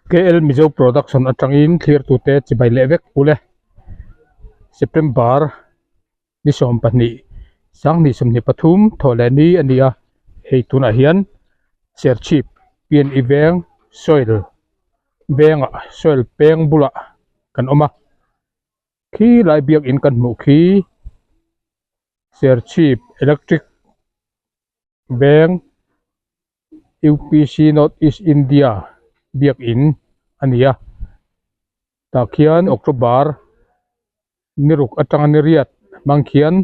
KL Mizo Production atangin thlirtute chibai leh vek ule September ni 12 2023 thawh leh ni a ni a hei tunah hian Serchhip PNE veng soil vengah soil peng bulah kan awm a khi lai biakin kan hmuh khi Serchhip electric veng UPC North East India biakin a ni a tah khian October ni ruk atanga ni riat hmang khian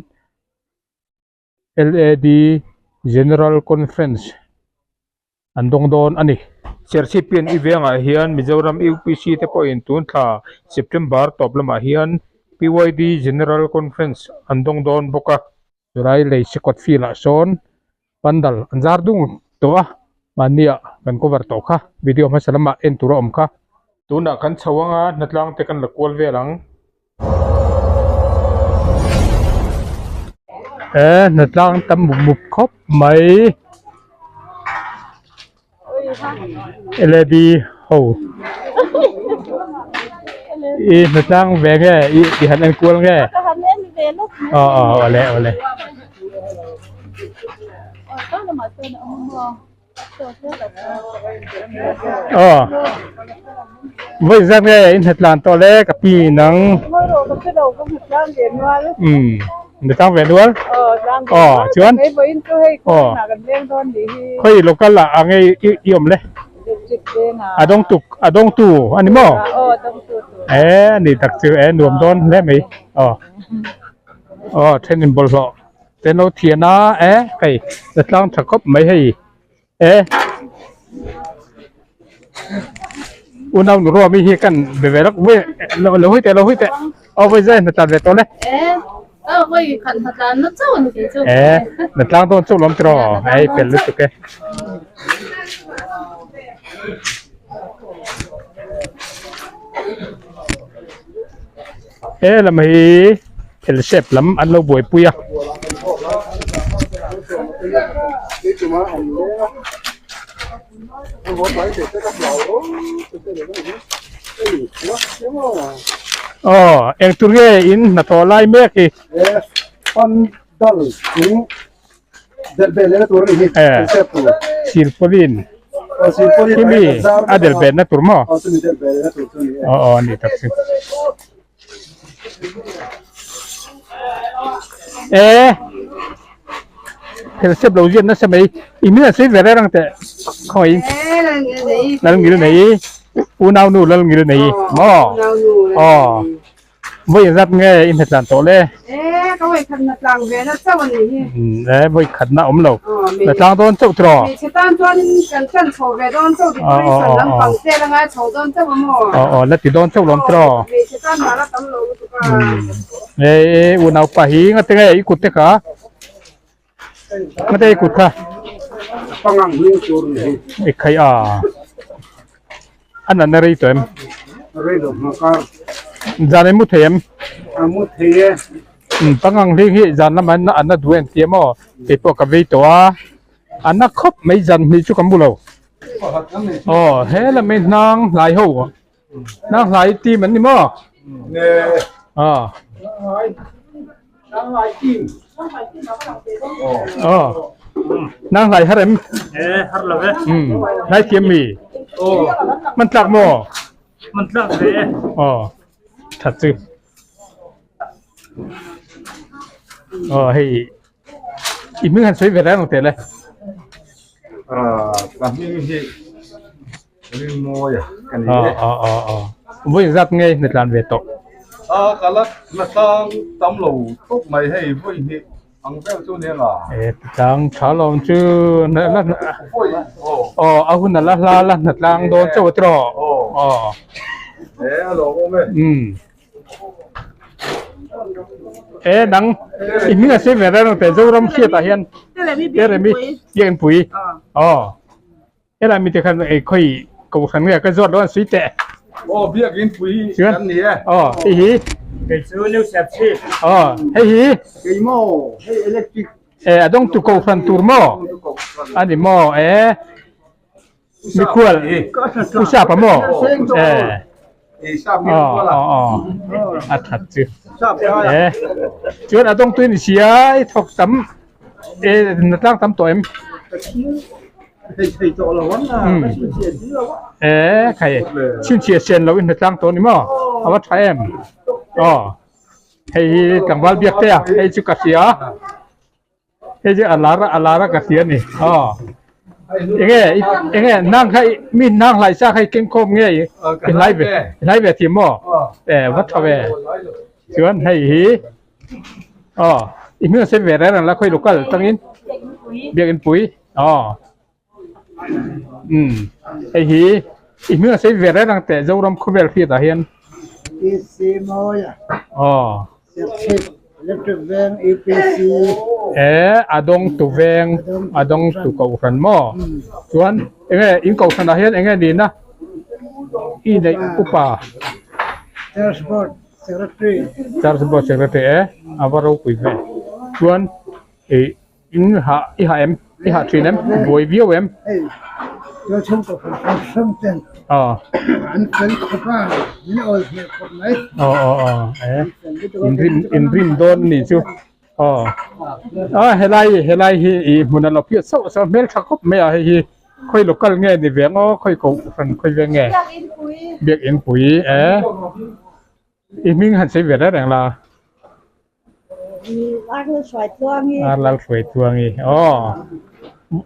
LAD General Conference an dawng dawn a ni. Serchhip pian i vengah hian Mizoram UPC te pawhin tun thla September tawp lamah hian PYD General Conference an dawng dawn bawk a. Chulai lei sikawt field ah sawn pandal an zar dung tawh a mahni ah kan cover tawh kha video hmasa lamah en tur a awm kha. Tunah kan chho anga hnatlang te kan la kual vel ang. E hnatlang tam mup mup khawp mai. LAD ho i hnatlang ve nge i i han en kual nge aw aw awle awle aw vawi zat nge in hnatlan tawh le ka pi nang umm hnatlang ve nual aw chuan aw Khawi local ah a ngei i awm le? A dawng tuk a dawng tu a ni maw? E a ni tak chu e nuam dawn hle mai aw aw then in bawlhhlawh te an lo thian a e hei la tlang tha khawp mai hei e unau nu ruami hi kan be ve lawk vawi lo hawi teh lo hawi teh aw vawi zai hna tlan ve tawh le. E na tlang dawn chauh lawm tiraw hei fel lutuk e. He lam hi thil shape lam an lo buaipui a. Aw eng tur nge in hnathawh lai mek hi. Silpaulin khi mi a del ve na tur maw aw aw a ni tak chu e thil step lo ziat nasa mai i hming an sawi ve reng teh khawngaih lal ngil nei unau nu lal ngil nei maw aw. Vawi zat nge i hmetlan tawh le? E, ka vawi khatna tlang ve na chauh a nih hi. E, vawi khatna awm lo. Na tlang dawn chauh tiraw? Hmeichhe tan chuanin kan tan chho ve dawn chauh decoration lampang tel a ngai chho dawn chauh a maw? Aw aw, la ti dawn chauh lawm tiraw? Hmeichhe tan mah la tam lo lutuk a. E, unaupa hi ngate nge i kut te kha? Ngate i kut kha? Pangang hming tur ni hi. I khai a. A natna rei tawh em? Rei lo hma kar. Zan em mu thei em? A mu thei e. Um pangang hling hi zan lamah hian a na duh em tia maw? Kei pawh ka vei tawh a. A na khawp mai zan hnih chu ka mu lo. Aw he lam hi hnang hlai ho hnang hlai team an ni maw? Ne. Aw. Hnang hlai team. Aw. Hnang hlai har em? E har lo ve. Um hlai thiam mi. Aw. Man tlak maw? Man tlak ve e. Aw. That chu. Aw hei i hming han sawi ve reng ang teh le. Ah ka hming hi Rinmawia ka ni e. Aw aw aw. Vawi zat nge hna tlan ve tawh? A ka la hna tlang tam lo tawp mai hei vawi hnih ang vel chu nia nga. E tlang tha lawm chu hna la hna aw a hun a la hla la hna tlang dawn chauh a tiraw? Aw. E a lawm awm e. Um. E nang i hming a sei ve reng teh Zoram hriatah hian Teremi Biakinpui. Aw. Helai mite khan ei khawi kohhran nge ka zawt lo an sui teh. Aw biakin pui hi kan ni e. Aw hei hi. Kei chu new sep chip. Aw hei hi. Kei maw hei electric. E a dawng tu kohhran tur maw? Ani maw e. Mikhual u sap a maw? Aw aw aw a that chu. E chuan a dawngtu in i sia i thawk tam e na tlang tam tawh em? E khai chhinchhiah sian lo in na tlang tawh a ni maw? A va tha em? Aw hei hi tlangval biak te a hei chu ka hria. Hei chu a lar a lar a ka hria ni aw enge enge nang kha mi nang hlai sa kha i keng khawm nge i hlai ve i hlai ve thim maw e va tha ve chuan hei hi aw i hming a sei ve reng reng la khawi local tangin biakin pui aw umm hei hi i hming a sei ve reng reng teh Zoram khawvel hriat ah hian aw e a dawng tu veng a dawng tu kohhran maw chuan enge in kohhran ah hian enge nihna i neih upa church board secretary e a va ropui ve chuan ih. In hah i hah em? I hah thin em? Buai viau em? Hei, tualchhung kohhran hrang hrang ten an fel khawp a, min awl hmel khawp mai. Aw aw aw e, in rim in rim dawn a nih chu. Aw a helai helai hi i hmun a lo piat sauh sauh hmel tha khawp mai a hei hi khawi local nge ni ve ang aw khawi kohhran khawi ve nge? Biakinpui e. I hming han sawi ve reng reng la. Ar lal hruai tluangi. Aw.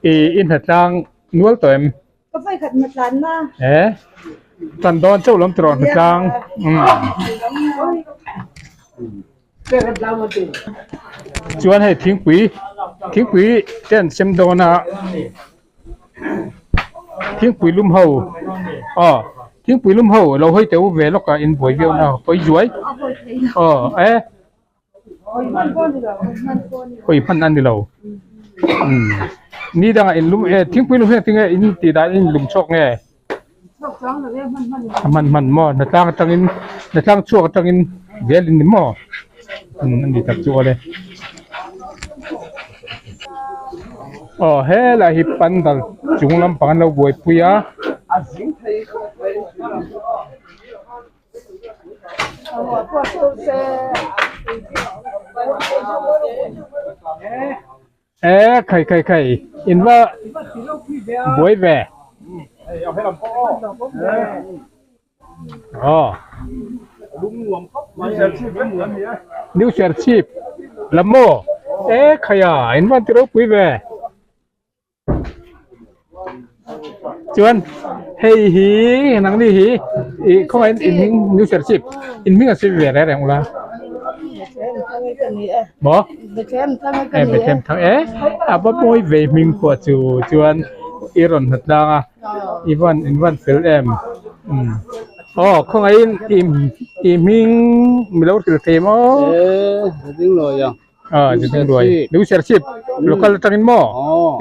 I i hnatlang nual tawh em? Ka vawi khat hnatlan na. E. Tan dawn chauh lawm tiraw hnatlang. Umm. Chuan hei thingpui thingpui te an sem dawn a. Thingpui lum ho aw thingpui lum ho lo hawi teh u ve lawk a in buai viau na hawi zuai aw e hawi hman a ni lo umm ni dangah in lum e thingpui lum hian tinge in tih dan in lum chhuak nge a hman hman maw hnatlang atangin hnatlang chhuak atangin zel in ni maw umm a ni tak chu awle. Aw helai hi pandal chung lampang an lo buaipui a. E khai khai khai in va buai ve. Aw. New Serchhip lam maw? E khai a in van ti ropui ve. Chuan hei hi nangni hi ih khawngaih in hming New Serchhip in hming a sawi ve reng reng ula. Maw? E Bethlehem thang e a va mawi ve hming pawh chu chuan i rawn hna tlang a. I van in van fel em umm aw khawngaihin i i hming mi lo hrilh thei maw e ding luai a a ding luai new serchhip local atangin maw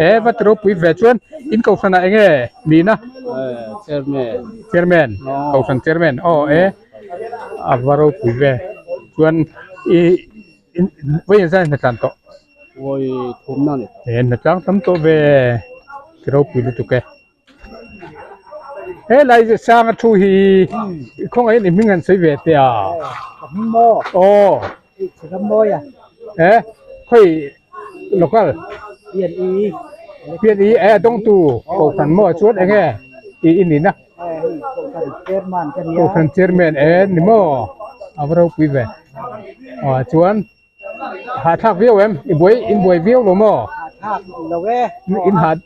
e va ti ropui ve chuan in kohhran ah enge nihna e chairman chairman kohhran chairman aw e a va ropui ve chuan i vawi engzah in hna tlan tawh. Vawi thumna a ni. He hnatlang tam tawh ve ti ropui lutuk e. He lai sanga thu hi khawngaih in i hming han sawi ve teh a. Ka hming maw? Aw. Ram mawi a. He khawi local. Pian i. Pian i e dawngtu kohhran maw chuan enge i i nihna. Kohhran chairman ka nia. Kohhran chairman e ni maw a va ropui ve. Aw chuan. Hahthlak viau em? I buai in buai viau lo maw? Hahthlak lo e. In hat.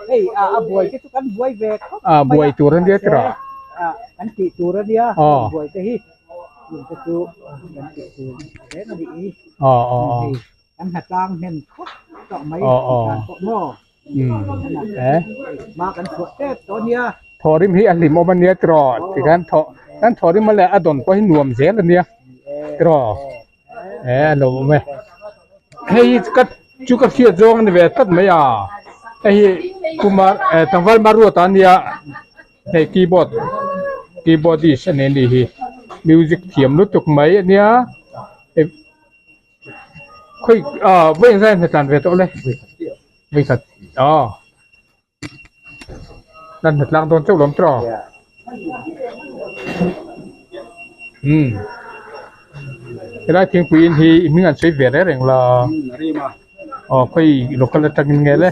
Hei a a buai te chu kan buai ve khawp mai a. A buai tur a nia tira. A kan tih tur a nia. Buai te hi chung te chu kan tih tur reng a nih hi. Aw aw aw. Hei kan hnatlang hnem khawp tawh mai. Aw aw. Dan pawh maw? E. Ma kan chhuah tep tawh a nia. Thawhrim hi a hlim awm a nia tiraw? Tikhan thawh kan thawhrim a leh a dawn pawh hi nuam zel a nia tiraw? E a lo awm e hei hi ka chu ka hriat zawng a ni ve tlat mai a hei hi kumar eh tlangval maruata a nia hei keyboard keyboardist a ni anih hi music thiam lutuk mai a nia khawi ah vawi engzah nge tlan ve tawh le vawi khat aw. Lan hnatlang dawn chauh lawm tawh. Umm. Helai thingpui in hi i hming an sawi ve reng reng la. Aw khawi local atangin nge le.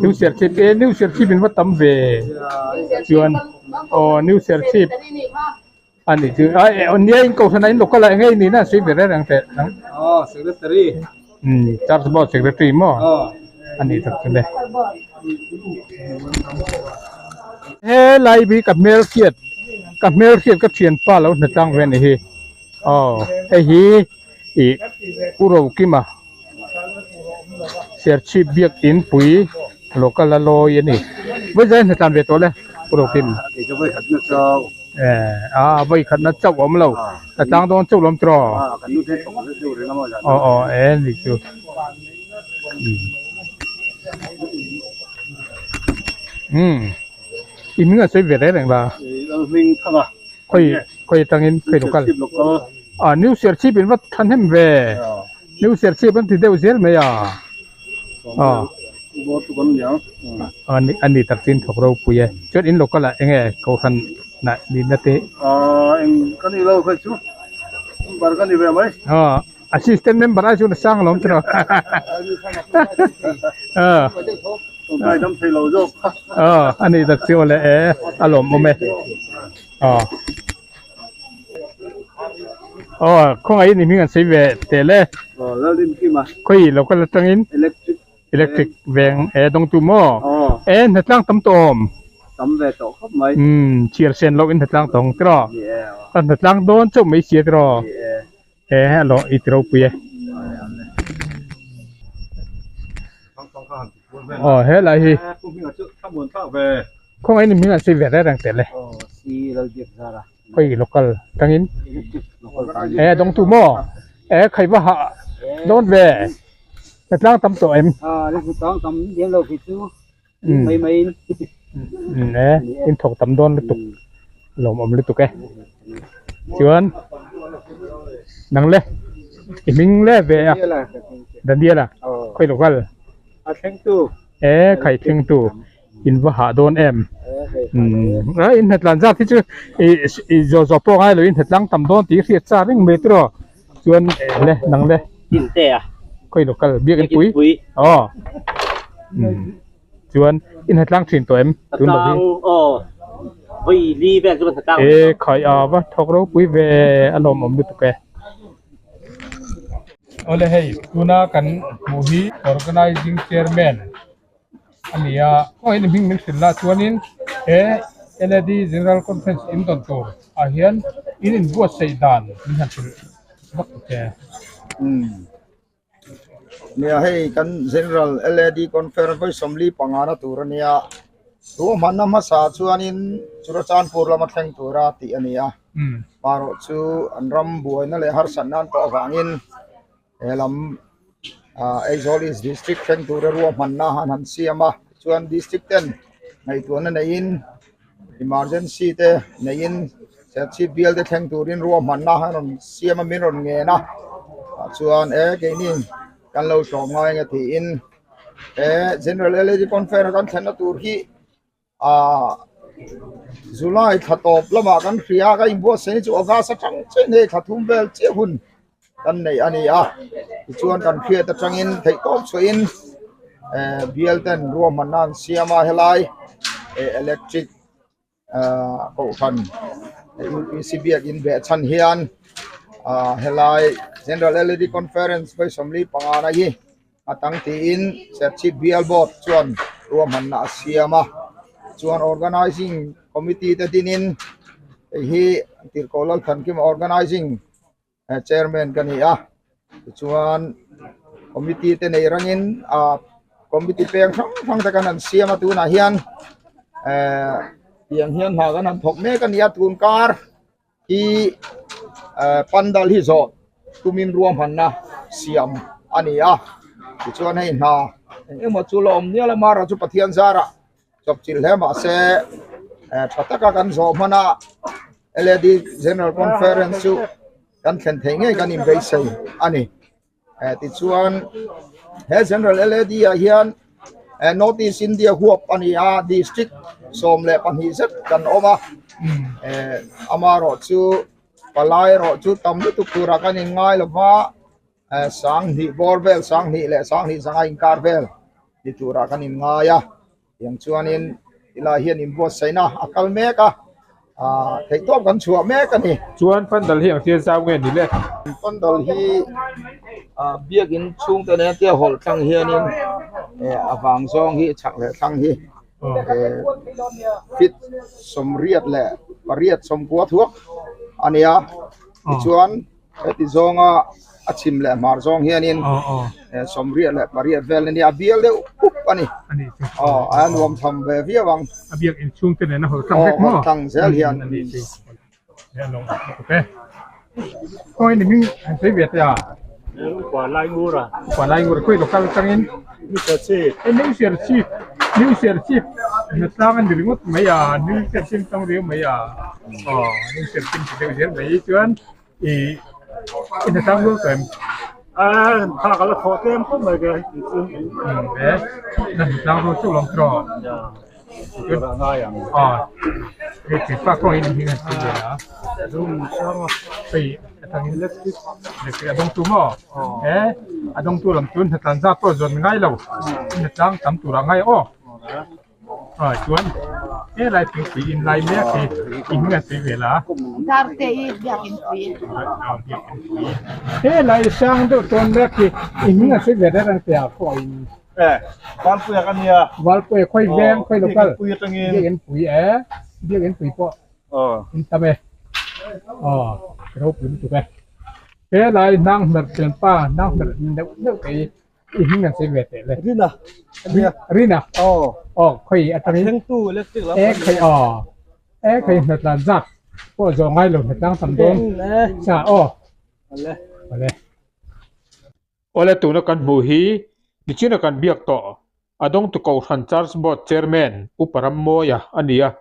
New Serchhip e New Serchhip in va tam ve. Chuan aw New Serchhip a nih chu a eh nia in kohhran ah in local ah eng nge i nih na an sawi ve reng reng teh ang. Aw secretary. Umm church board secretary maw a nih tak chu le. Helai hi ka hmelhriat ka hmelhriat ka thianpa lo hnatlang ve a nih hi aw hei hi ih Pu Rokima Serchhip biakin pui local a lawi a ni vawi hnatlan ve tawh le Pu Rokim. Eh a vawi khatna chauh a awm lo a tlang dawn chauh lawm tiraw aw aw e ni chu umm i hming a sawi ve reng reng la khawi khawi atangin khawi local ah new serchhip in va thahnem ve new serchhip an ti deuh zel mai a. Aw a ni tak chin thawk ropui e chuan in local ah enge kohhran nah nihna te eng ka ni lo kha chu member ka ni ve mai aw assistant member ai chuan a sang alawm tiraw aw tawngtai dam thei lo zawk kha aw a ni tak chu awle e a lawmawm e aw. Aw khawngaih in i hming an sawi ve tel e. Aw Lalrin Kim a. Khawi local atangin. Electric. Electric veng e dawngtu maw. Aw. E hnatlang tam tawh awm. Tam ve tawh khawp mai. Umm chhiar sen loh in hnatlang tawng tiraw. Ni e aw. Ka hnatlang dawn chauh mai sia tiraw. Ni e. E alo i ti ropui e. Aw helai hi. Khawngaih in i hming an sawi ve reng reng tel e. Aw si Lalbiak Zara. Khawi local tangin e dawngtu maw e khai va hah dawn ve hnatlang tam tawh em e in thawk tam dawn lutuk lawmawm lutuk e chuan nang le i hming le ve a Daniel a khawi local e khai thlengtu. In va hah dawn em? Umm a in hnatlan zat hi chu ih zawh zawh pawh ngai lo in hnatlang tam dawn tih hriat char reng mai tiraw chuan le nang le Tinte a khawi lo kal biakin pui aw umm chuan in hnatlang thin tawh em tun lo hi aw vawi li vel chu kan hnatlang e khai a va thawk ropui ve a lawmawm lutuk e. Awle hei tuna kan hmuh hi organizing chairman a ni a aw in hming min hrilh lah chuanin he L_A_D General Conference in dawn tur ah hian in inbuatsaih dan min han hrilh vak ta che. Umm nia hei kan General L_A_D Conference vawi sawmli pangana tur a nia ruahmanna hmasa chuanin Churachandpur lama thleng tura tih a ni a marawh chu an ram buaina leh harsatna an tawh avangin he lam ah Aizawl East District thleng tura ruahmanna an han siam a chuan District ten ngaihtuahna neiin emergency te neiin Serchhip bial te thleng turin ruahmanna an rawn siam a min rawn ngen a tah chuan e keini kan lo tlawm ngai ang e tiin he General L_A_D Conference kan thlenna tur hi. Ahh July thla tawp lamah kan hria a ka inbuatsaih hi chu August atang chiah hei thla thum vel chiah hun kan neih a ni a tichuan kan hriat atangin theih tawp chhuahin eh bial ten ruahmanna an siam a helai eh electric ahh kohhran U_P_C biakin beh chhan hian ahh helai General L_E_D Conference vawi sawmli pangana hi. A tang tiin Serchhip Bial Board chuan ruahmanna a siam a, chuan Organising Committee te dinin hei hi Tirhkoh Lalthankima Organising Chairman ka ni a, tichuan Committee te nei rangin ah Committee peng hrang hrang te kan han siam a tunah hian eh tiang hian hna kan han thawk mek a ni a tun kar. Hi pandal hi zawh tumin ruahmanna siam a ni a tichuan hei hna eng emaw chu la awm nial a mara chu Pathian zarah chawpchilh hle mahse tha taka kan zawh hman a L_A_D General Conference chu kan thlen theih ngei kan inbeisei a ni. Tichuan he General L_A_D ah hian. North East India huap a ni a, district 12 zet kan awm a, amaherawh chu palai erawh chu tam lutuk turah kan inngai lo va, 2000 bawr vel, 2000 leh 2000 zanga inkar vel ni turah kan inngai a. Tiang chuanin tilai hian inbuatsaihna a kal mek a, ah theihtawp kan chhuah mek a ni. Chuan pandal hi ang thil zau nge ni le? Pandal hi ah biakin chhungte nen tia hawlh tlang hianin eh a vang zawng hi chhak leh thlang hi eh feet 88 90 thuak a ni a, tichuan Heti zawnga a chhim leh hmar zawng hianin 88 vel a nia, a bial deuh pup a ni. Aw, a nuam tham ve viau ang. A biak inchhung te nen a hawl tlang vek maw? Aw, hawl tlang zel hian. A ni chu. Khawi ni hming han sawi ve teh a? Upa Laingura. Upa Laingura khawi local atangin? New Serchhip. E New Serchhip, New Serchhip hnatlang a ni ringawt mai a, New Serchhip tang riau mai a. Aw, New Serchhip ti deuh zel mai chuan I i hnatlang rual tawh em? A tha ka la thawh tlem khawp mai ka tih chu. E na hnatlang rual chauh lawm tawh. Chuan ngai ang. A hei thil pa kawng in hming an sawi ve a. Zoom sang a. Hei atangin electric a dawng tu maw? E a dawng tu lam chu hnatlan zat pawh zawn ngai lo. Hnatlang tam turah ngai aw. Ah chuan helai thingpui in lai mek hi i hming an sawi vel a. Darte i biakin pui. Ah biakin pui. Helai sang deuh tawn mek hi i hming an sawi vel reng reng teh a khaw in. Eh Valpuia ka nia. Valpuia khawi veng khawi local. Biakin pui atangin. Biakin pui e biakin pui pawh in tam e. Aw ropui lutuk e. Helai hnang hmer thianpa hnang hmer neuh neuh te hi I hming an sawi ve teh le. Rina. Ania. Rina. Aw. Aw khawi atangin. A thlengtu electric lam. E khawi aw. E khawi hnatlan zat pawh zawh ngai lo hnatlang tam dawn. Sa aw. Ale. Ale. Awle tuna kan hmuh hi nichina kan biak tawh a dawngtu Kohhran Church Board Chairman Upa Rammawia a ni a.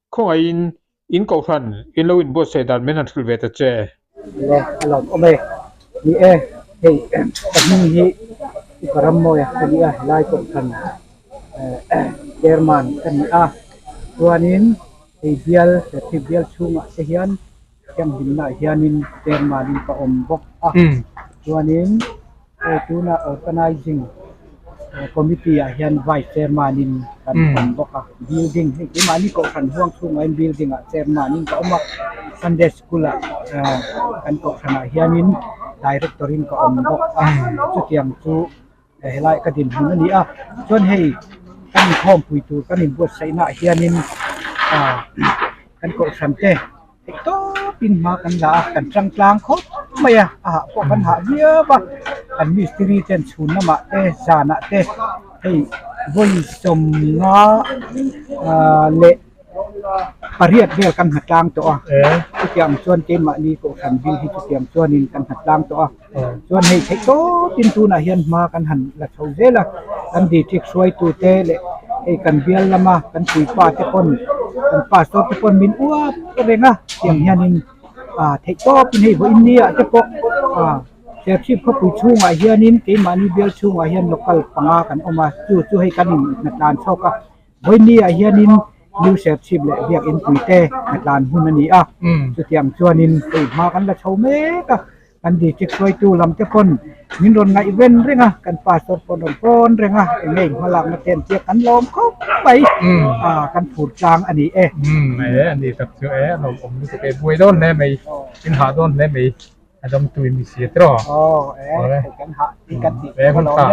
Khawngaihin in Kohhran in lo inbuatsaih dan min han hrilh ve ta che. Le, a lawm awm e. Ni e, hei ka hming hi Upa Rammawia ka ni a, helai Kohhran Chairman ka ni a. Chuanin hei bial, Serchhip bial chhungah te hian thianghlimnaah hianin Chairman in ka awm bawk a. Chuanin Hei tunah Organizing Committee ah hian Vice Chairman in kan awm bawk a, building hei keimahni kohhran huang chhungah hian building ah Chairman in ka awm a, Sunday School ah kan kohhran ah hianin Director in ka awm bawk a, chutiang chu helai ka dinhmun a ni a, chuan hei kan inkhawmpui tur kan inbuatsaihna ah hianin kan kohhran te. Theih tawpin hma kan la a, kan tang tlang khawp mai a, a hah pawh kan hah viau a, kan mistiri ten chhun lamah te zanah te hei vawi sawmnga ah leh pariat vel kan hna tlang tawh a, chutiang chuan keimahni kohhran bil hi chutiang chuanin kan hna tlang tawh a, chuan hei theih tawpin tunah hian hma kan han la chho zel a, kan district hruaitu te leh hei kan bial lama kan puipa te pawn kan pastor te pawn min uap reng a tiang hianin ah theih tawpin hei vawiin ni ah te pawh ah Serchhip khawpui chhungah hianin keimahni bial chhungah hian local panga kan awm a chu chu hei kan in hnatlan chhawk a. Vawinia hianin New Serchhip leh Biakin Puite hnatlan hun a ni a, chutiang chuanin hei hma kan la chho mek a, kan district hruaitu lam te pawn min rawn ngaihven reng a, kan pastor pawn rawn pawn reng a, eng nge hmalakna te an tia kan lawm khawp mai, kan phur tlang a ni e. Umm e a ni tak chu e a lawmawm lutuk e, buai dawn hle mai, in hah dawn hle mai. A dam tu in mi si a tiraw? Aw e, hei kan hah ti kan tih e hun tha.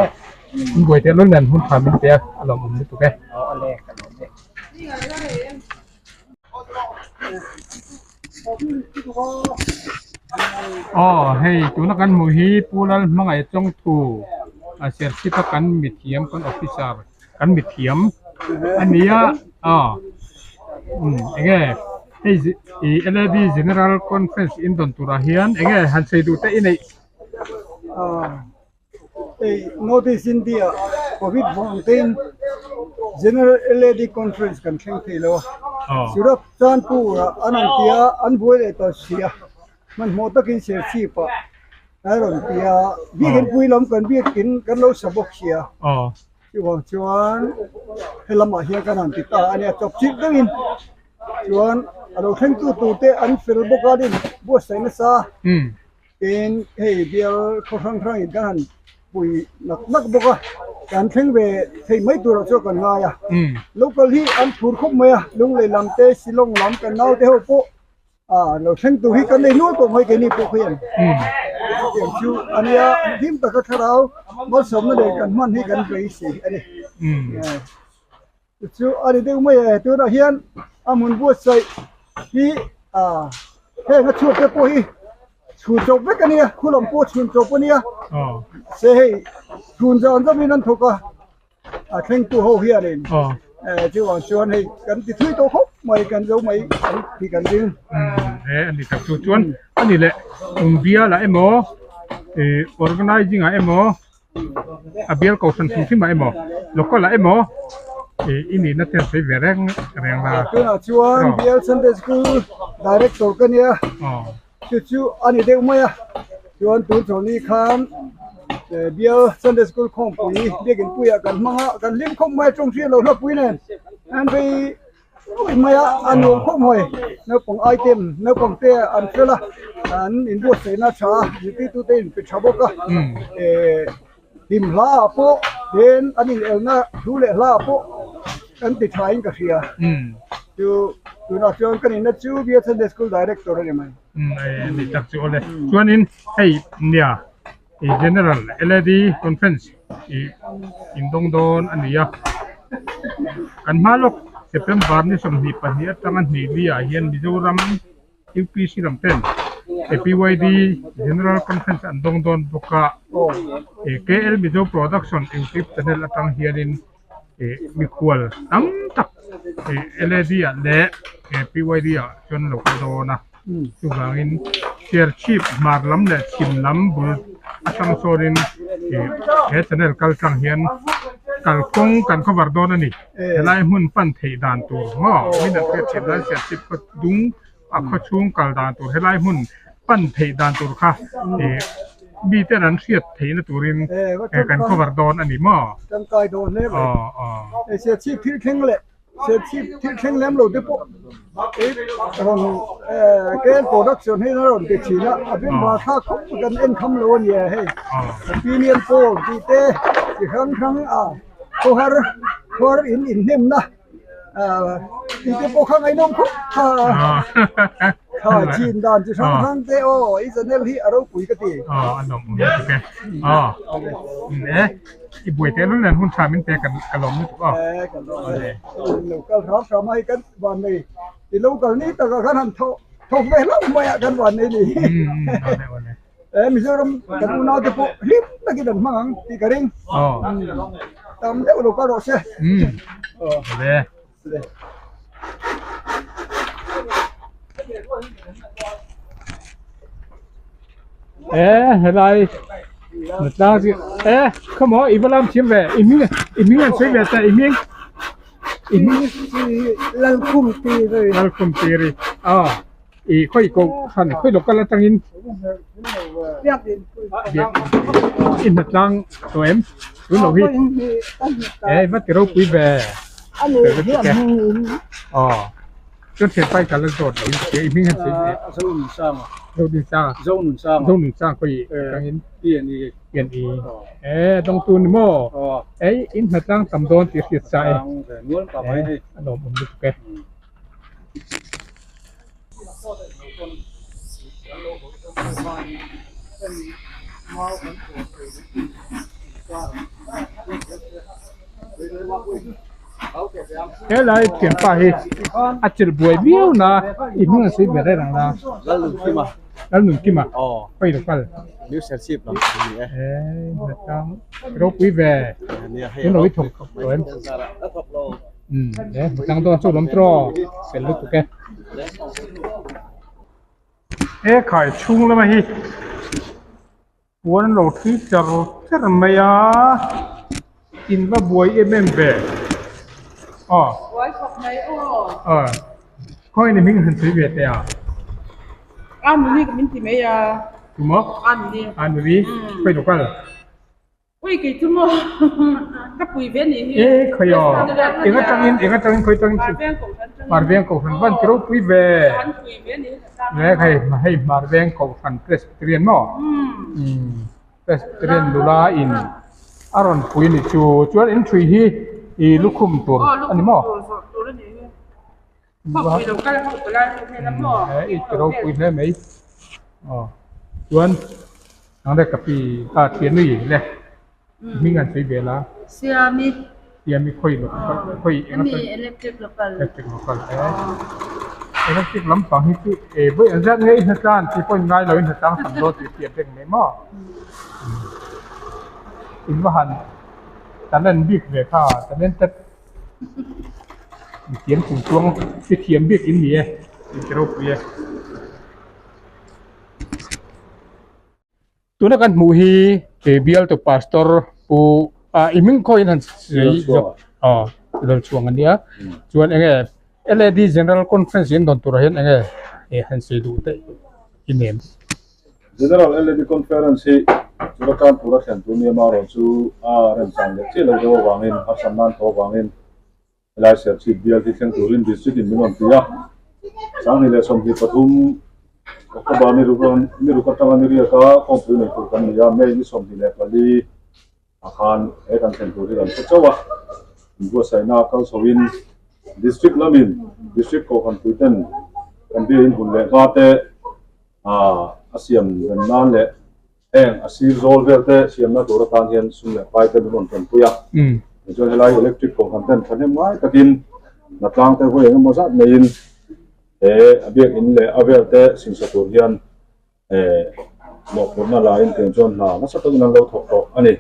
In buai te lun nen hun tha min pe a, a lawm awm lutuk e. Aw ale ka lawm e. Aw hei tuna kan hmuh hi Pu Lalhmangaih Chawngthu a Serchhip a kan mithiam kan officer kan mithiam a nia aw umm enge hei ih L_A_B General Conference in dawn turah hian enge han sawi duh te i neih. Hei North East India Covid vang tein General L_A_D Conference kan thleng thei lo a Surat Chanpur ah an an tia an buai leh tawh si a hmanhmawh takin Serchhip ah a rawn ti a biakin pui lam kan biakin kan lo sa bawk si a. Chuvang chuan helamah hian kan han ti ta a nia chawp chilh deuhin chuan a lo thlengtu tur te an fel bawk a rin buatsaih nasa tin hei bial khaw hrang hrangin kan han pui nak nak bawk a kan thleng ve thei mai turah chuan kan ngai a local hi an phur khawp mai a lunglei lam te shillong lam kan naute ho pawh A lo thleng tur hi kan nei nual tawh mai keini pawh khian tiang chu a nia hlim taka thlarau malsawmna leh kan hman hi kan beisei a ni chu a ni deuh mai e tunah hian a hmun buatsaih hi a heng a chhuak te pawh hi chhun chawp vek a nia khu lam pawh chhun chawp a nia se hei chhun zan zawmin an thawk a. A thlengtu ho hianin chuvang chuan hei kan ti thui tawh khawp mai kan zo mai ang tih kan ring. He a ni tak chu chuan a ni leh kum bial ah emaw ih organizing ah emaw a bial kohhran hrim hrim ah emaw local ah emaw ih i nihna te an sawi ve reng reng la. Tunah chuan bial Sunday School Director ka nia. Chu chu a ni deuh mai a, chuan tun chawlhni khan bial Sunday School khawmpui biakin puiah kan hmang a, kan hlim khawp mai a tawng hriat loh hlapui nen an vei ui mai a, a nuam khawp mai naupang item naupang te an fel a, an inbuatsaihna a tha a, zirtirtute in pe tha bawk a, hlim hla ah pawh then an inelna thu leh hla ah pawh kan ti tha in ka hria chu tunah chuan ka nihna chu Bial Sunday School Director a ni mai. Ni tak chu awle chuanin hei nia i General LAD Conference i indawng dawn a ni a kan hma lawk September ni 22 atanga hnih li ah hian Mizoram UPC lam ten PYD General Conference an dawng dawn bawk a, KL Mizo Production YouTube channel atang hianin mikhual tam tak LAD ah leh PYD ah chuan an lo kal dawn a, chuvangin Serchhip hmar lam leh chhim lam bul atang sawnin he channel kal tlang hian kalkawng kan cover dawn a ni. Helai hmun pan theih dan tur maw min an hriat thin lai Serchhip khaw dung a khaw chhung kal dan tur helai hmun pan theih dan tur kha ih mi ten an hriat theihna turin kan cover dawn a ni maw? Tangkai dawn hle mai. Hei Serchhip thil thleng leh Serchhip thil thleng lem lo te pawh rawn KL production hi a rawn ti thin a, a bengvar thlak khawp mai kan en kham lo a nia hei opinion poll tih te chi hrang hrang a khawhar khawhar in inhnemna tih te pawh kha ngaihnawm khawp kha kha chin dan chi hrang hrang te aw i channel hi a ropui ka ti. Aw a lawm awm lutuk e aw e i buai teh lul nen hun tha min pe ka lawm lutuk aw. E ka lawm e lo kal hram hram a hei kan van nei i lo kal ni takah khan han thawh thawk ve hlauh mai a kan van nei ni. E Mizoram kan unau te pawh hlim takin an hmang ang tih ka ring. Tam deuh lo kal rawh se. E helai natlang chu e khawmaw i va lam thiam ve i hming i hming an sawi ve ta i hming i hming Lalkhum Tiri Lalkhum Tiri aw. I khawi koh hran khawi local atangin i hnatlang tawh em tun lo hi e va ti ropui ve aw chuan thian pai kal a zawt lo in i hming han sawi teh Zonunsanga Zonunsanga khawi atangin PNE e dawngtu ni maw ei in hnatlang tam dawn tih hriat sa e a lawmawm lutuk e. Helai thianpa hi a chilh buai viau na i hming an sawi ber reng a Lalnunkima khawi lo kal ropui ve tun lo i thawk tawh em. Umm he hmutlang dawn chu lawm tawh fel lutuk e. He khai chhung lama hi puan an lo thui char char mai a in va buai em em ve aw Buai khawp mai aw. Aw khawi ni hming han sawi ve teh a. A nuni ka min ti mai a. Tumaw? A nuni. A nuni khawi local. Ui kei chu maw ka pui ve nih hi. E khawi aw eng atangin eng atangin khawi tangin Hmarveng kohhran tangin Hmarveng kohhran van ti ropui ve. An pui ve nih hi ka tlang. E hei hei Hmarveng kohhran Presbyterian maw umm Presbyterian nula in a rawn pui ni chu chuan in ṭhui hi i lukhum tur a ni maw? Aw lukhum tur zawrh tur a nih hi. Khawpui lo kal ho palai ho hnena maw? E i ti ropui hle mai. Aw chuan nang le ka pi kha thian nui le hming an sawi vel a. Siami. Siami khawi lo khawi eng Hemi electric local. Electric local e. Electric lampang hi chu e vawi an zat nge i hnatlan tih pawh in ngai lo in hnatlang tam dawn tih hriat reng mai maw. In va han talent bik ve kha talented. Mithiam chung chuang mithiam bik in ni e in ti ropui e. Tuna kan hmuh hi he bialtu pastor pu ah i hming khawiin han sawi zawk aw Lalchhuang a nia chuan eng nge L_A_D General Conference in dawn turah hian eng nge han sawi duh te i nem. General LAD Conference hi Churachandpur a thlen tur nia marawh chu a remchang leh chiah lo deuh avangin harsatna an tawh avangin helai Serchhip bial hi thleng turin District in min rawn ti a. 2023 October ni ruk ni ruk atanga ni riaka khawmpui nei tur kan ni a, May ni 24 ah khan he kan thlen tur hi kan hre chauh a. Inbuatsaihna kal chhoin District lamin District Kohhranpui ten kan biain hun leh hma te a siam rem nan leh heng a sir zawl vel te siamna tur atan hian sum leh pai te min rawn tanpui a. Tichuan helai electric kohhran ten thahnem ngai takin hnatlang te vawi eng emaw zat neiin he a biakinn leh a vel te singsa tur hian mawhphurhna lain tiang chuan hna nasa takin an lo thawk tawh a ni.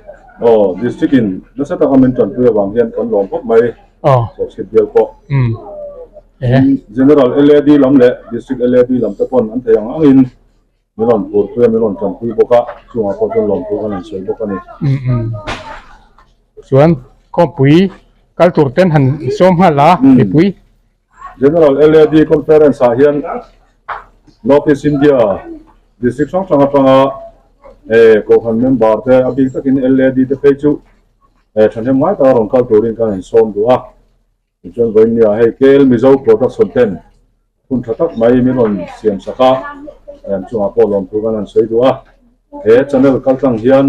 Aw district in nasa taka min tanpui avang hian kan lawm khawp mai. Serchhip bial pawh. General LAD lam leh District LAD lam te pawn an thei ang angin min rawn phurpui a, min rawn tanpui bawk a, chungah pawh chuan lawmthu kan han sawi bawk a ni. Chuan khawmpui kal tur ten han sawm nghal a mipui. General LAD Conference ah hian North East India District hrang hrang atanga Kohhran member te a bik takin LAD te phei chu thahnem ngai taka rawn kal turin kan han sawm duh a. Tichuan vawiin hei KL Mizo Production ten hun tha tak mai min rawn siam sak a, an chungah pawh lawmthu kan han sawi duh a. He channel kaltlang hian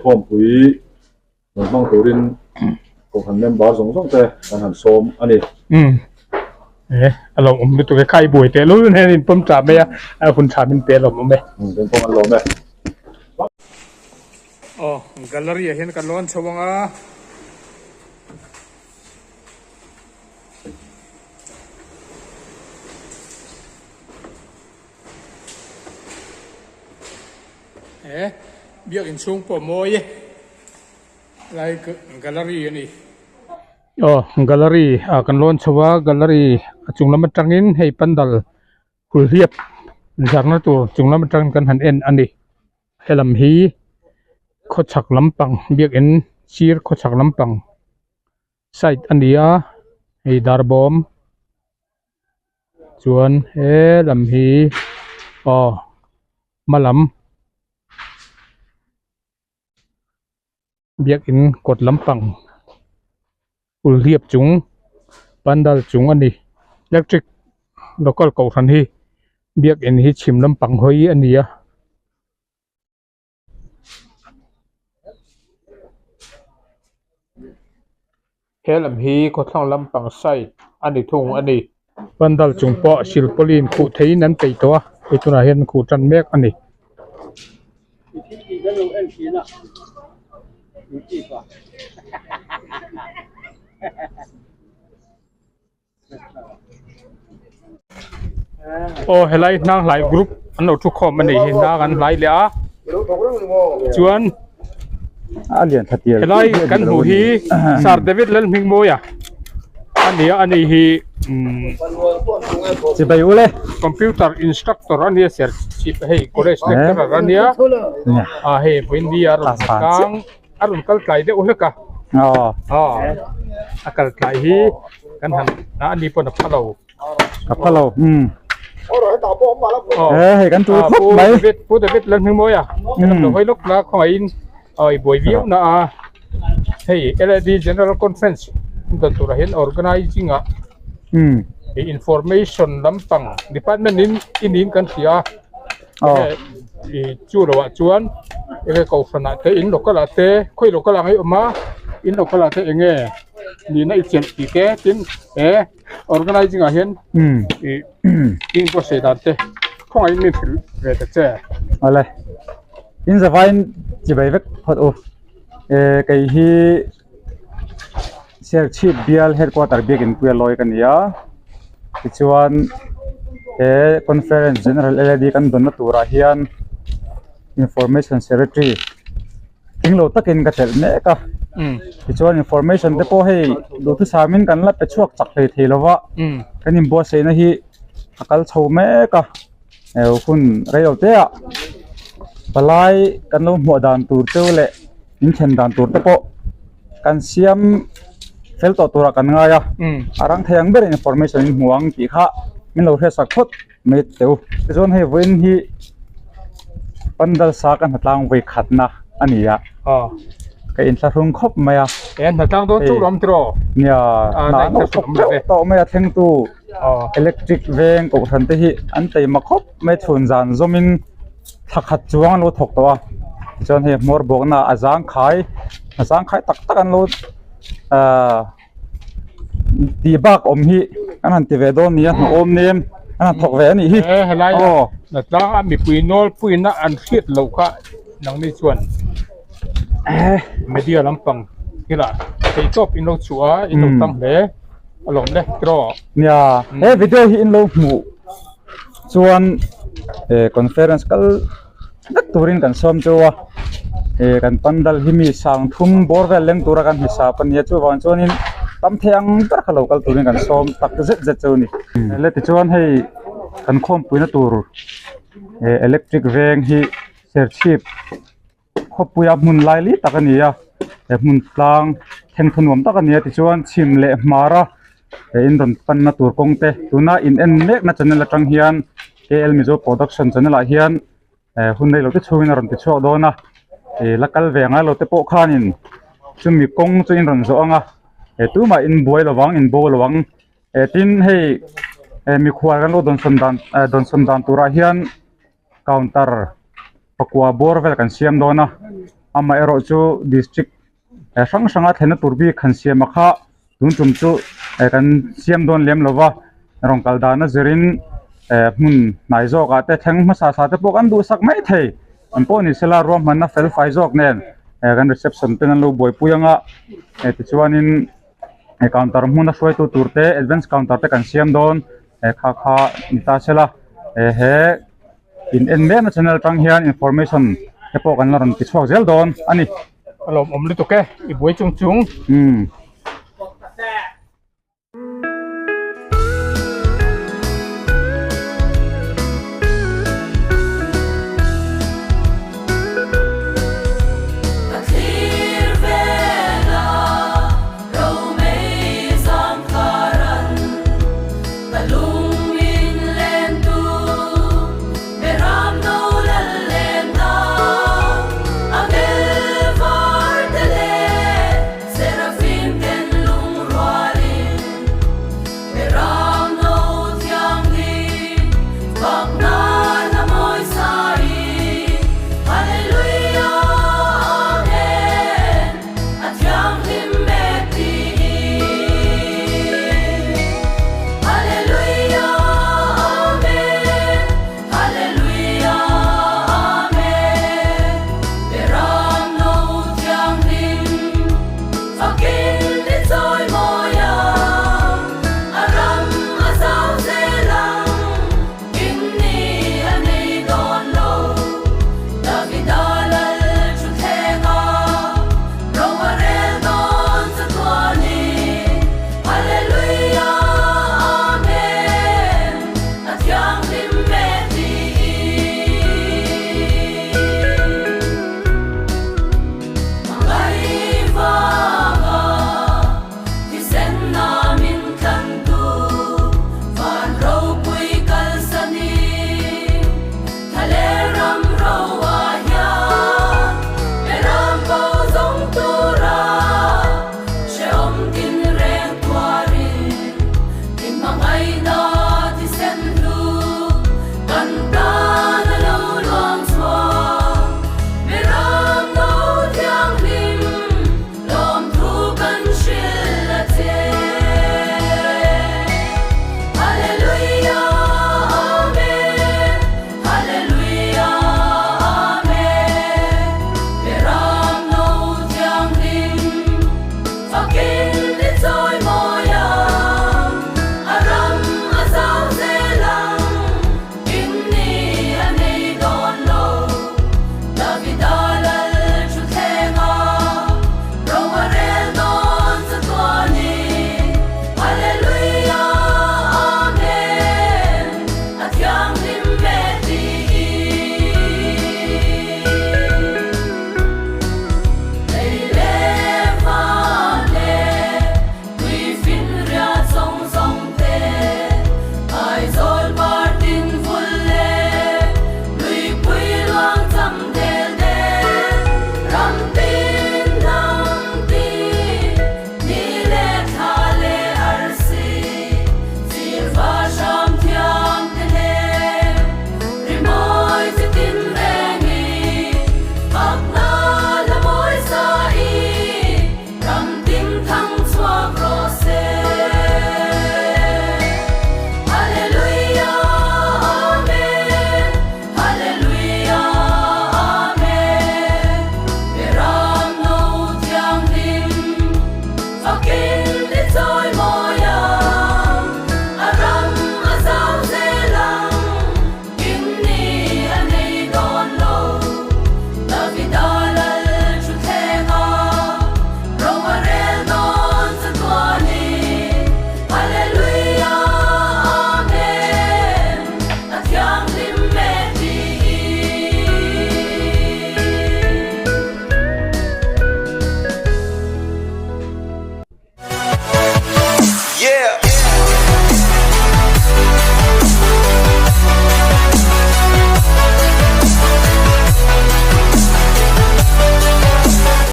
khawmpui rawn hmang turin kohhran member zawng zawng te kan han sawm a ni. Umm e a lawmawm lutuk e, kha i buai teh lul hian in pawm tah mai a, a hun tha min pe a lawmawm e. Umm kan pawm an lawm e. Aw gallery ah hian kan lawn chho ang a. He biak inchhung pawh a mawi e lai gallery a ni. Aw gallery ah kan lawn chho a gallery a chung lam atangin hei pandal kulhliap zarna tur chung lam atangin kan han en a ni. Helam hi khawchhak lampang biakin sir khawchhak lampang side a ni a hei dar bawm chuan he lam hi aw hma lam biakin kawt lampang kulhliap chung pandal chung a ni electric local kohhran hi biakin hi chhim lampang hawi a ni a. He lam hi khawthlang lampang side a ni thung a ni. Pandal chung pawh silpawlin khuh theihin an peih tawh a, hei tunah hian an khuh tan mek a ni. Aw helai hnang hlai group an lo thu khawm a nih hi hnang an hlai leh a chuan helai kan hmuh hi Sir David Lalhmingmawia a ni a ani hi umm computer instructor a nia serchhip hei college lecturer a nia a hei vawiin ni a rawn kang a rawn kal tlai deuh hlek a aw a kal tlai hi kan han a ni pawn a pha lo a pha lo um he hei kan tu khawp mai Pu David Lalhmingmawia kan lo hawi lawk la khawngaihin. Aw i buai viau na a hei LAD General Conference dan turah hian organizing ah ih information lampang department in i niin kan hria a ih chu lo ah chuan enge kohhran ah te in local ah te khawi local ah nge awm a in local ah te enge nihna i chelh tih te tin he organizing ah hian ih in buatsaih dan te khawngaih in min hrilh ve ta che. Awle in zavaiin chibai vek phawt u eh kei hi Serchhip bial headquarter biakin puia lawi ka ni a tichuan he conference general L A D kan dawnna turah hian information secretary englo takin ka chelh mek a tichuan information te pawh hei duhthusam in kan la pe chhuak chak hlei thei lova kan inbuatsaihna hi a kal chho mek a hun reilo te ah palai kan lo hmuah dan tur te leh in thlen dan tur te pawh kan siam fel tawh turah kan ngai a a rang thei ang berin information in hmu ang tih kha min lo hriatsak phawt mai teh u tichuan hei vawiin hi pandal sa ka hnatlang vawi khatna a ni a ka inthlahrung khawp mai a nia hna an thawk teuh tawh mai a thlengtu. Electric veng kohhran te hi an taima khawp mai chhun zan zawmin thla khat chuang an lo thawk tawh a tichuan hei hmawr bawkna a zangkhai a zangkhai tak tak an lo ahh tih bak awm hi an han ti ve dawn nia hnawhawm nem an han thawk ve a nih hi aw. Hnatlang a mipui nawlpuina an hriat loh kha nangni chuan media lampang thil ah theihtawp in lo chhuah a in lo tang hle. A lawm le tiraw. Nia, he video hi in lo hmuh chuan eh conference kal vek turin kan sawm cheu a, eh kan pandal hi mi sang thum bawr vel leng tura kan hisap a nia chuvang chuanin tam thei ang ber kha lo kal turin kan sawm tak zet zet cheu a ni. Le tichuan hei kan khawmpuina tur eh electric veng hi serchhip. Khawpuia hmun lai li tak a ni a he hmun tlang thengthaw nuam tak a ni a tichuan chhim leh hmara he in rawn panna tur kawng te tuna in en mekna channel atang hian K L Mizo production channel ah hian eh hun reilo te chhungin a rawn ti chhuak dawn a ih la kal ve angai lo te pawh khanin chumi kawng chu in rawn zawh ang a eh tumah in buai lo vang in bo lo ang eh tin hei eh mikhual kan lo dawnsawn dan eh dawnsawn dan turah hian. counter pakua bawr vel kan siam dawn a amaherawh chu district hrang hranga thlenna tur bik han siam a kha tun tum chu kan siam dawn lem lo va rawn kal dan a zirin hmun hnai zawk ah te thleng hmasa sa te pawh kan duhsak mai thei an pawh ni sela ruahmanna fel fai zawk nen kan reception ten an lo buaipui anga tichuanin counter hmuna hruaitu tur te advance counter te kan siam dawn. he kha kha ni ta sela he in en mek na channel atang hian information te pawh kan la rawn ti chhuak zel dawn a ni. A lawmawm lutuk e i buai chung chung. Umm.